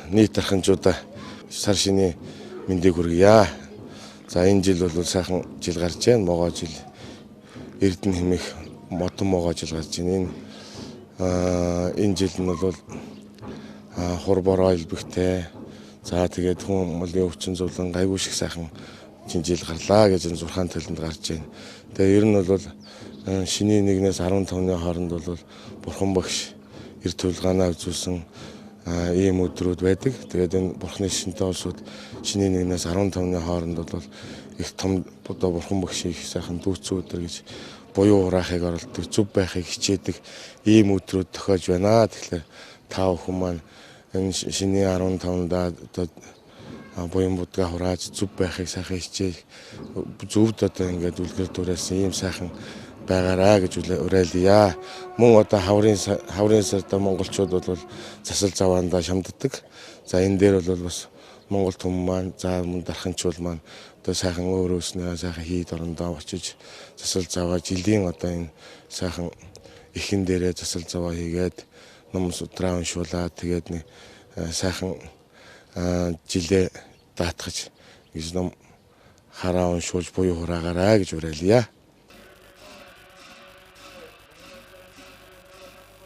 Нийт дарханчуудаа сар шинийн мэндийг хүргье. За энэ жил бол сайхан жил гарч байна. Могоо жил Эрдэнэ хэмээх модон могоо жил гарч байна. Энэ жил нь бол хур бороо элбэгтэй. За тэгээд хүн молын өвчин зовлон гайгүй шиг сайхан жил гарлаа гэж энэ зурхаан төлөнд гарч байна. Тэгээд ер нь бол шинийн 1-ээс 15-ны хооронд бол бурхан багш эрт тулгаанаа үзүүлсэн ийм өдрүүд байдаг. Тэгээд энэ бурхны шинтэй улсууд шинийн 1-ээс 15-ны хооронд бол их том одоо бурхан багшийн их сайхан дүүцэн өдөр гэж буюу хураахыг оролддог, зөв байхыг хичээдэг ийм өдрүүд тохиож байна. Тэгэхээр та бүхэн маань энэ шинийн 15-нд одоо буян будгаа хурааж зөв байхыг сайхан хичээх, зөвд одоо ингээд үлгэр дуураасан ийм сайхан байгаараа гэж уриалъя. Мөн одоо хаврын сарда монголчууд бол засал заваандаа шамддаг. За энэ дээр бол бас монгол түмэн маань, за мөн дарханчуул маань одоо сайхан өөрөөснөө сайхан хийд орондоо очиж засал заваа жилийн одоо энэ сайхан эхэн дээрээ засал заваа хийгээд ном судраа уншуулаад тэгээд нэг сайхан жилээ даатгаж гэж ном хараа уншуулж буян хураагаарай гэж уриалъя.